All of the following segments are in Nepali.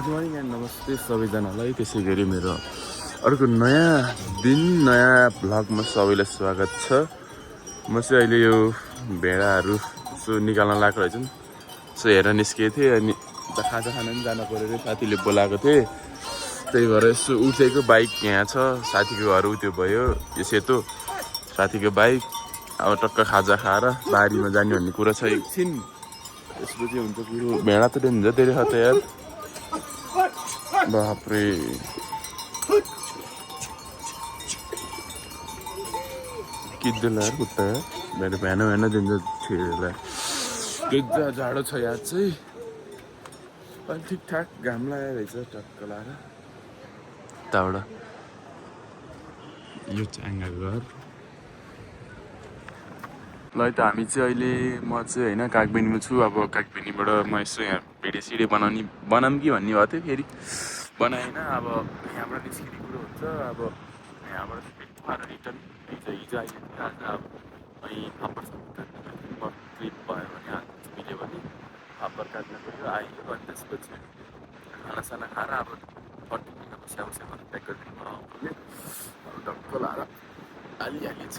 गुड मर्निङ एन्ड नमस्ते सबैजनालाई। त्यसै गरी मेरो अर्को नयाँ दिन नयाँ भ्लगमा सबैलाई स्वागत छ। म चाहिँ अहिले यो भेडाहरू यसो निकाल्न लागेको रहेछन्, सो हेर्न निस्किएको थिएँ। अनि खाजा खान पनि जानु पऱ्यो अरे, साथीले बोलाएको थिएँ, त्यही भएर यसो उठेको। बाइक यहाँ छ, साथीको घर उ त्यो भयो, यो सेतो साथीको बाइक। अब टक्क खाजा खाएर बारीमा जाने भन्ने कुरा छ एकछिन, त्यसपछि हुन्छ कुरो। भेडा त हुन्छ धेरै छ त यार, बाप्रे। किद्देला यार खुट्टा यार, मेरो भ्यान दिन्छ छिरेलाई। त्यो जाडो छ याद चाहिँ, अहिले ठिकठाक घाम लागेको रहेछ टक्क लाएर। यताबाट यो चाङ्गा घर ल। त हामी चाहिँ अहिले, म चाहिँ होइन कागबेनीमा छु। अब कागबेनीबाट म यसो यहाँ भिडियो सिडियो बनाऊँ कि भन्ने भएको थियो, फेरि बनाएन। अब यहाँबाट निस्किने कुरो हुन्छ। अब यहाँबाट रिटर्न हिजो अहिले आज अब कहीँ फापर ट्रिप भयो भने मिल्यो भने फापर काट्न गयो आइयो। अनि त्यसपछि खानासाना खाएर अब 30 मिनटको स्याउस्याउमा प्याक गरिदिनु भयो। अब डक्क लाएर हालिहाल्यो छ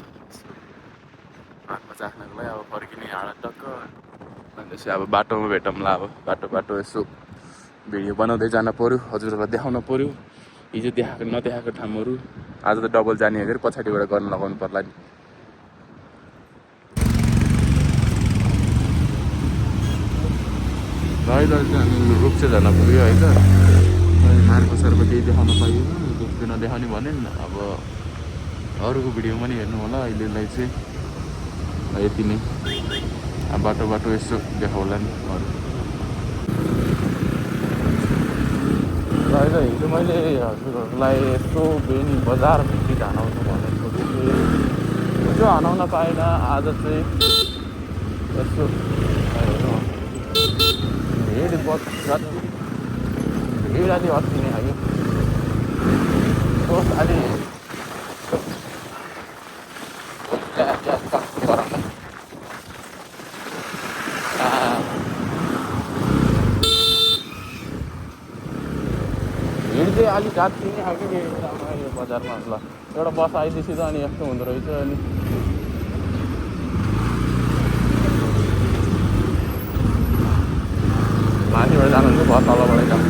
हातमा चाख्नको लागि। अब फर्किने हाडा टक्क भनेपछि अब बाटोमा भेटौँला। अब बाटो यसो भिडियो बनाउँदै जान पऱ्यो, हजुरहरूलाई देखाउन पऱ्यो हिजो देखाएको नदेखाएको ठाउँहरू। आज त डबल जाने हो कि पछाडिबाट गर्न लगाउनु पर्ला नि। अहिले चाहिँ हामी रुख चाहिँ जान पुग्यो है त। मार्को सर्को केही देखाउन पाइएन, रुख चाहिँ नदेखाउने भने नि। अब अरूको भिडियो पनि हेर्नु होला। अहिलेलाई चाहिँ यति नै। अब बाटो यसो देखाउला नि अरू। अहिले हिजो मैले हजुरहरूलाई यसो बेनी बजार भित्री हनाउनु भनेको थिएँ, हिजो हनाउन पाएन। आज चाहिँ यसो भिड अलि अति नै आयो। अलि भिड चाहिँ अलिक जाति नै खालको यो बजारमा। ल एउटा बस आइदिएपछि त अनि यस्तो हुँदो रहेछ। अनि माथिबाट जानुहुन्छ बस तलबाटै जान्छ।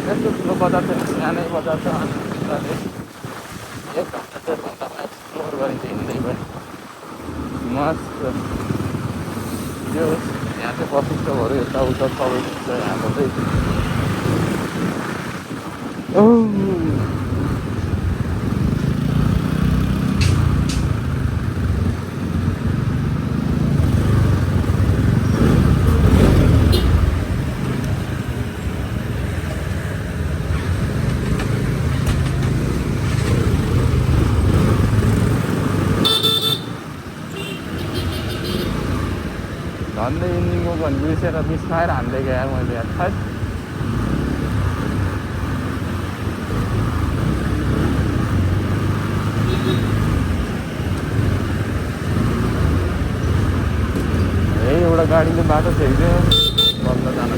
यस्तो ठुलो बजार चाहिँ सानै बजार छ। एक घन्टा 1.5 घन्टामा एक्सप्लोर गरिन्छ हिँड्दै पनि मस्त। यो यहाँ चाहिँ प्रशिक्षकहरू यताउता सबै छ यहाँको चाहिँ। झन्डै इन्जिनको पनि बिर्सेर बिस्माएर हान्दै गएँ मैले यार। खै एउटा गाडीको बाटो थियो बल्ल जान।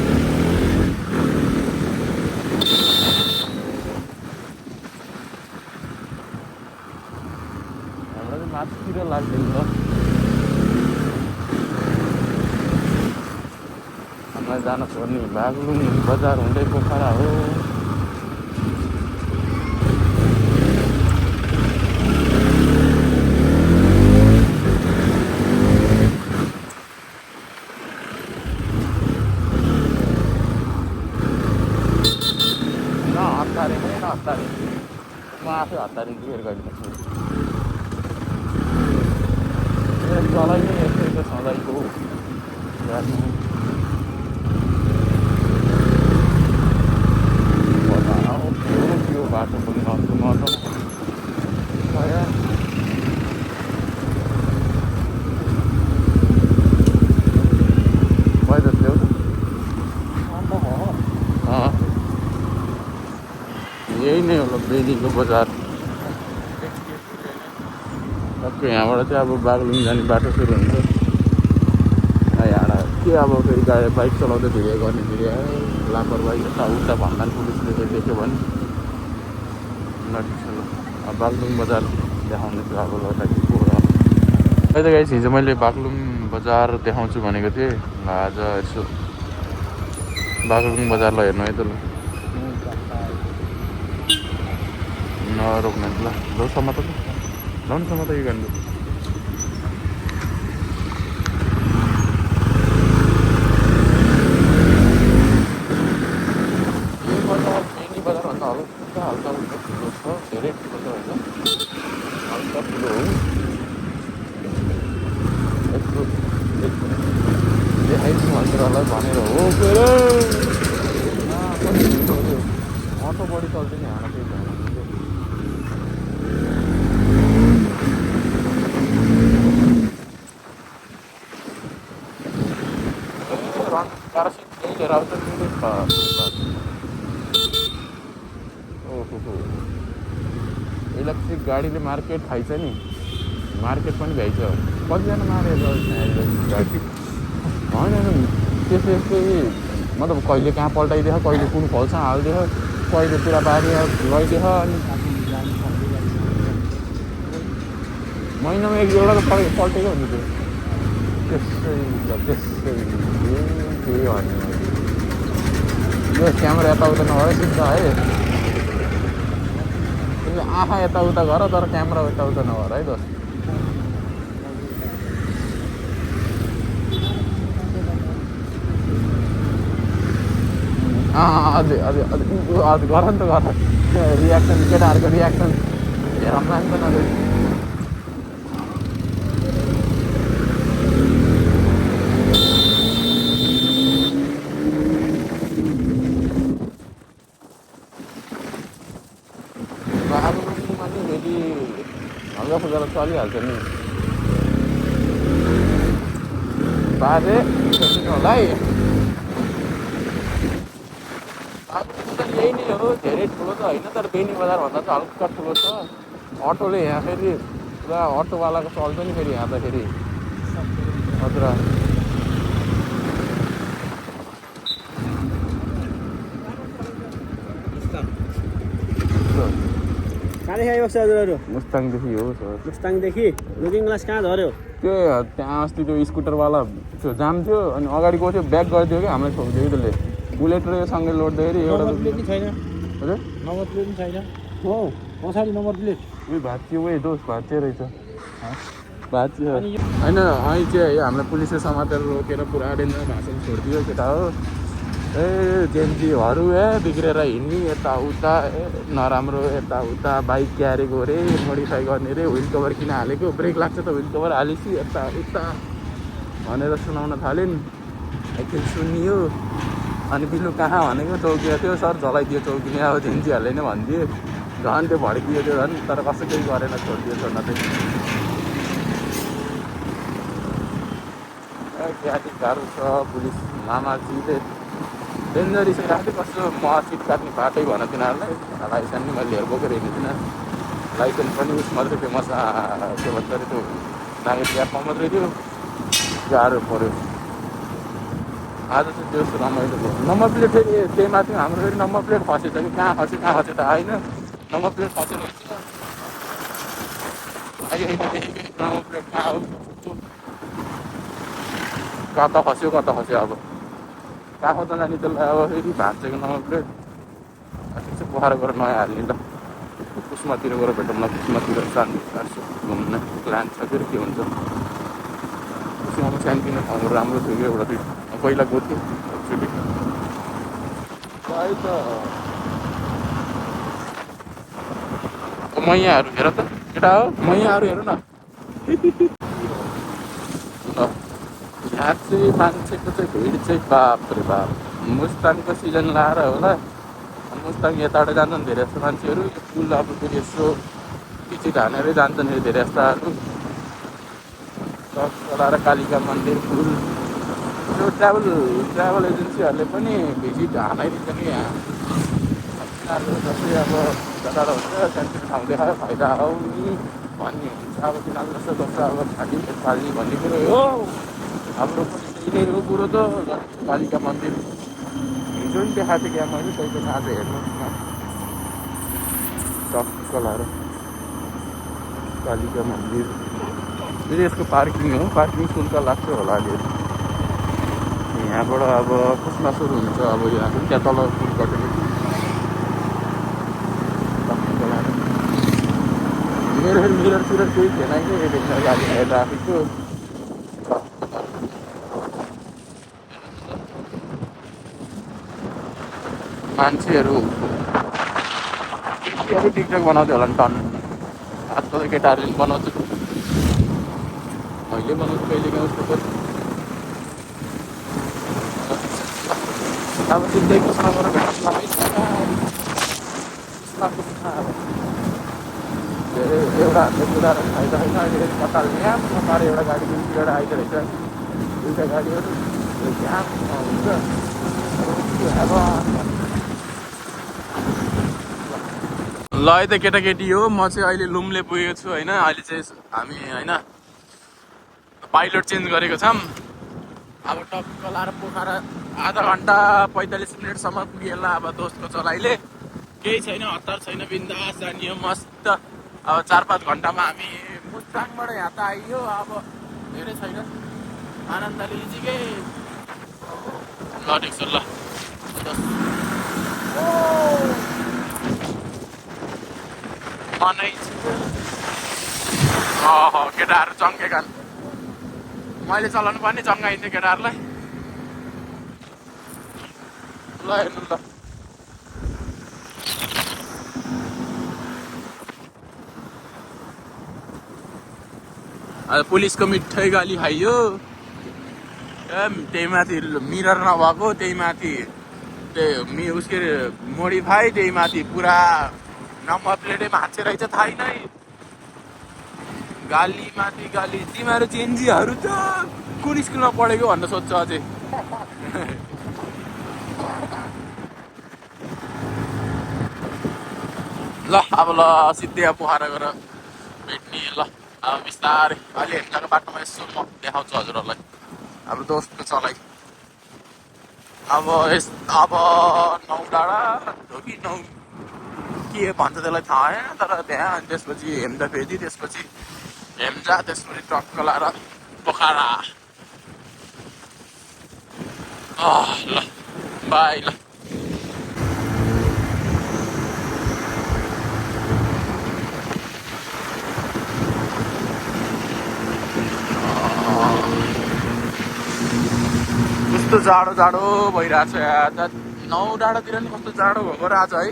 हाम्रो चाहिँ माथितिर लाग्दैन। हामीलाई जान पर्ने बागलुङ बजार हुँदै पोखरा हो। हतारी म आफै हतारी बेर गरिदिन्छु। चलाइ नै यस्तै त सधैँको त्यो बाटो पनि नस्तो यही नै होला बेनीको बजार। टक्क यहाँबाट चाहिँ अब बागलुङ जाने बाटो सुरु हुन्छ। यहाँ के अब फेरि गाडी बाइक चलाउँदै भिडियो गर्ने फेरि लापरवाही यताउता भन्दा पनि पुलिसले चाहिँ देख्यो भने नठिक छ। अब बागलुङ बजार देखाउने छु अब ल अहिले त गाइस हिजो मैले बागलुङ बजार देखाउँछु भनेको थिएँ। आज यसो बागलुङ बजारलाई हेर्नु है त ल नरोक्नु ल ल समात त लाउनु समात यो गर्नु बजारभन्दा हल्का हल्का हल्का ठुलो छ, धेरै ठुलो छ होइन, हल्का ठुलो हो। यस्तो देखाइदिनु हजुरहरूलाई भनेर हो के अटो बढी चल्छ नि हाम्रो केही भएन। लिएर आउँछ ओहो इलेक्ट्रिक गाडीले मार्केट खाइछ नि, मार्केट पनि भ्याइछ। कतिजना मारेर गाडी होइन त्यस्तै मतलब कहिले कहाँ पल्टाइदियो, कहिले कुन फल्छ हालिदियो, कहिले पुरा बारी लैदियो। अनि महिनामा एक जोडा त पल्टेको हुन्छ त्यो त्यस्तै के भन्ने यो क्यामेरा यताउता नभएर सिद्ध है, तिमीले आँखा यताउता गर तर क्यामेरा यताउता नभएर है दोस्त। अझै अझै अझै गर नि त गर, रियाक्सन केटाहरूको रियाक्सन हेरौँ नि त नजाइ। बाबुमा नि फेरि हल्का फुल्का चलिहाल्छ नि बाजे होला है। यही नै हो, धेरै ठुलो त होइन तर बेनी बजारभन्दा चाहिँ हल्का ठुलो छ। अटोले यहाँ फेरि पुरा अटोवालाको चल्छ नि फेरि यहाँ त फेरि हजुर। कहाँदेखि आइबस्छ हजुरहरू? मुस्ताङदेखि हो सर। मुस्ताङदेखि लुकिङ ग्लास कहाँ झऱ्यो? त्यो त्यहाँ अस्ति त्यो स्कुटरवाला त्यो जाम थियो अनि अगाडि गएको थियो, ब्याक गरिदियो कि हामीलाई ठोकिदियो कि त्यसले। बुलेट र यो सँगै लोड्दाखेरि एउटा नम्बर प्लेट नि छैन। हजुर नम्बर प्लेट पनि छैन हो, पछाडि नम्बर प्लेट उयो भाँचियो उयो दोष भाँचियो रहेछ, भाँचियो होइन। अहिले चाहिँ हामीलाई पुलिसले समातेर रोकेर पुरा डेन्जर भाषण छोडिदियो केटा हो। ए जेन्जीहरू बिग्रेर हिँड्ने यताउता, नराम्रो यताउता, बाइक क्यारेको अरे मोडिफाई गर्ने अरे, व्हिल कभर किन हालेको, ब्रेक लाग्छ त व्हिल कभर हालेपछि यताउता भनेर सुनाउन थालिन्। एकखेल सुनियो अनि बिलु कहाँ भनेको चौकीमा थियो, सर झलाइदियो चौकीले, अब जेन्जीहरूले नै भनिदियो, झन् त्यो भड्कियो त्यो झन्, तर कसै केही गरेन, छोडिदियो छोड्न चाहिँ। गाडी गाह्रो छ, पुलिस मामाजीले डेन्जरी चाहिँ राख्थ्यो। कस्तो म सिट काट्ने बाटै भन तिनीहरूलाई, लाइसेन्स नि मैले हेर बोकेर हिँडेको थिइनँ, लाइसेन्स पनि उस मात्रै फेमस के भन्छ अरे त्यो नागरिक एपमा मात्रै थियो। गाह्रो पऱ्यो आज चाहिँ त्यो रमाइलो भयो। नम्बर प्लेट फेरि त्यही माथि हाम्रो फेरि नम्बर प्लेट खसेछ कि कहाँ खस्यो त आएन, नम्बर प्लेट खसेर नम्बर प्लेट कहाँ हो कता खस्यो अब कहाँ खोज्न जाने त्यसलाई। अब फेरि भाँचेको नम्बर प्लेट ठिक छ, पोखरा गएर नयाँ हाल्ने ल, कुसमातिर गएर भेटौँ न, कुसमातिर शान्ति घुम्न प्लान छ फेरि के हुन्छ। कुसमामा सानोतिनो ठाउँहरू राम्रो थियो कि एउटा दुई पहिला गएको थिएँ एकचोटि। त मैयाहरू हेर त केटा हो, मैयाहरू हेर न। यहाँ चाहिँ मान्छेको चाहिँ भिड चाहिँ बाप रे बाप, मुस्ताङको सिजन लाएर होला। मुस्ताङ यताबाट जान्छन् धेरै जस्तो मान्छेहरू, यो पुल अब फेरि यसो पछि धानेरै जान्छन् फेरि धेरै जस्ताहरू। चलाएर कालिका मन्दिर पुल, यो ट्राभल एजेन्सीहरूले पनि भिजिट हानाइदिन्छ कि यहाँ। तिनीहरू जस्तै अब जताबाट हुन्छ सानोतिनो ठाउँ देखायो फाइदा हो नि भन्ने हुन्छ। अब तिनीहरू जस्तो अब खालि फाल्ने भन्ने कुरो हो। हाम्रो पुलिसले यिनीहरूको कुरो त कालिका मन्दिर हिजो नि देखाएको थिएँ क्या मैले त्यहीको आज हेर्नुहोस् न टक्क लाएर कालिका मन्दिर फेरि यसको पार्किङ हो पार्किङ शुल्क लाग्छ होला अलिअलि यहाँबाट अब कसमा सुरु हुन्छ अब यहाँ त्यहाँ तल पुल कटेको टक्क लाएर मेरो मिरर केही थिएन कि यता गाडी ट्राफिकको मान्छेहरू टिकटक बनाउँथ्यो होला नि टन आजकल त केटाहरूले पनि बनाउँछु मैले बनाउँछु कहिले काहीँ उसको पनि अब सिधै कृष्णबाट एउटा कुरा फाइदा होइन अहिले कताल यहाँ कतार एउटा गाडी दुईवटा आइदियो रहेछ दुईवटा गाडीहरू यहाँ हुन्छ ल है त केटाकेटी हो म चाहिँ अहिले लुम्ले पुगेको छु होइन अहिले चाहिँ हामी होइन पाइलट चेन्ज गरेको छौँ अब टक्क लाएर पोखरा आधा घन्टा 45 मिनटसम्म पुगेला अब दोस्तको चलाइले केही छैन हतार छैन बिन्दास जाने हो मस्त अब 4-5 घन्टामा हामी मुस्ताङबाट यहाँ त आइयो अब धेरै छैन आनन्दले इजिकै ल ठिक छ ल केटाहरू चङ्केका मैले चलाउनु पर्ने चङ्गाइन्थ्यो केटाहरूलाई ल हेर्नु ल पुलिसको मिठाई गाली खाइयो त्यही माथि मिरर नभएको त्यही माथि उसके मोडिफाई त्यही माथि पुरा नम्बर प्लेटै भाँच्चे रहेछ थाहै नै गाली माथि गाली तिमीहरू चेन्जीहरू त कुन स्कुलमा पढेको भनेर सोध्छ अझै ल अब ल सिधै अब पोखरा गएर भेट्ने ल अब बिस्तारै अहिले हेर्नको बाटोमा यसो म देखाउँछु हजुरहरूलाई अब दोस्तको चलाइ अब 9 डाँडा हो कि 9 के भन्छ त्यसलाई थाहा होइन तर त्यहाँ अनि त्यसपछि हेम्दाफेदी त्यसपछि हेम्जा त्यसपछि टक्क लाएर पोखरा ल बाई ल कस्तो जाडो जाडो भइरहेको छ यहाँ त 9 डाँडातिर नि कस्तो जाडो भएको र आज है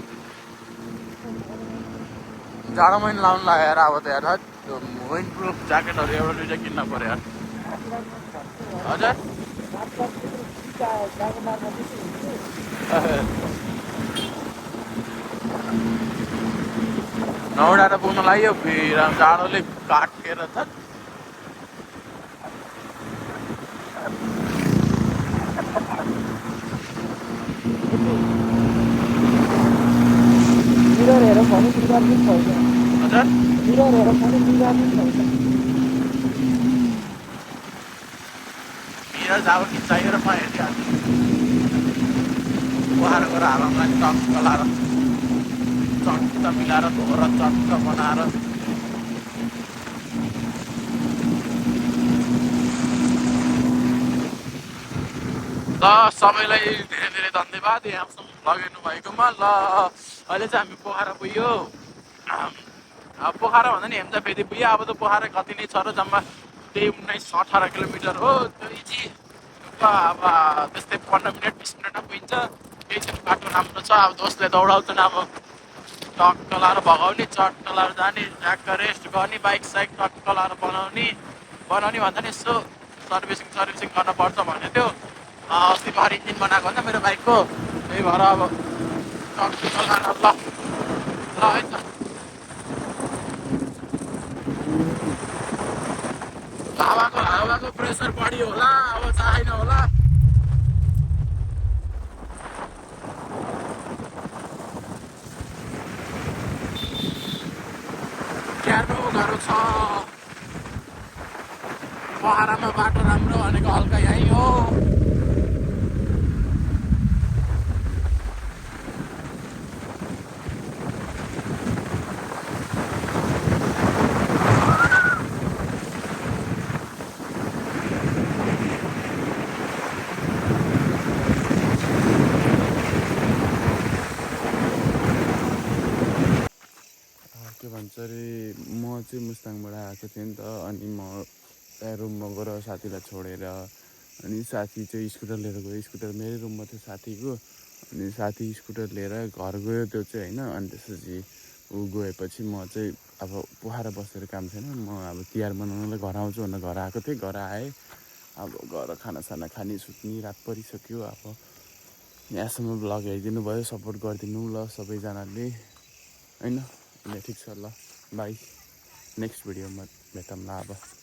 जाडो महिना लाउनु लाग्यो यार अब त यार विन्ड प्रुफ ज्याकेटहरू एउटा दुइटा किन्न पर्यो यार हजुर 9 डाँडा पुग्न लाग्यो फेरि जाडोले काटेर त मिरर जाऊ कि चाहिएर म हेरिहाल्छु पोखरा गएर हावामा टक्क लाएर चट्ट मिलाएर धोएर चट्ट बनाएर ल सबैलाई धेरै धेरै धन्यवाद यहाँसम्म लगाइनु भएकोमा ल अहिले चाहिँ हामी पोखरा पुग्यो अब पोखरा भन्दा नि हेम्दाफेदी पुग्यो अब त पोखरा कति नै छ र जम्मा त्यही 19-18 किलोमिटर हो इजी अब त्यस्तै 15 मिनट 20 मिनटमा पुगिन्छ केही छैन बाटो राम्रो छ अब दोस्तले दौडाउँछन् अब टक्क लाएर भगाउने चट्ट लाएर जाने ट्याक्क रेस्ट गर्ने बाइक साइक टक्क लाएर बनाउने भन्दा नि यसो सर्भिसिङ गर्न पर्छ भन्ने थियो अस्ति भर्खर इन्जिन बनाएको हुन्छ मेरो बाइकको त्यही भएर अब टक्क लाएर ल है त हावाको प्रेसर बढी होला अब चाहिएन होला गाह्रो छ पोखरामा बाटो राम्रो भनेको हल्का यहीँ हो। के भन्छ अरे म चाहिँ मुस्ताङबाट आएको थिएँ नि त। अनि म त्यहाँ रुममा गएर साथीलाई छोडेर अनि साथी चाहिँ स्कुटर लिएर गयो। स्कुटर मेरै रुममा थियो साथीको। अनि साथी स्कुटर लिएर घर गयो त्यो चाहिँ होइन। अनि त्यसपछि ऊ गएपछि म चाहिँ अब पोखरा बसेर काम छैन, म अब तिहार मनाउनलाई घर आउँछु भनेर घर आएको थिएँ। घर आएँ, अब घर खानासाना खाने सुत्ने रात परिसक्यो। अब यहाँसम्म भ्लग हेरिदिनु भयो, सपोर्ट गरिदिनु ल सबैजनाले होइन। ल ठिक छ, ल बाई, नेक्स्ट भिडियोमा भेटौँ ल अब।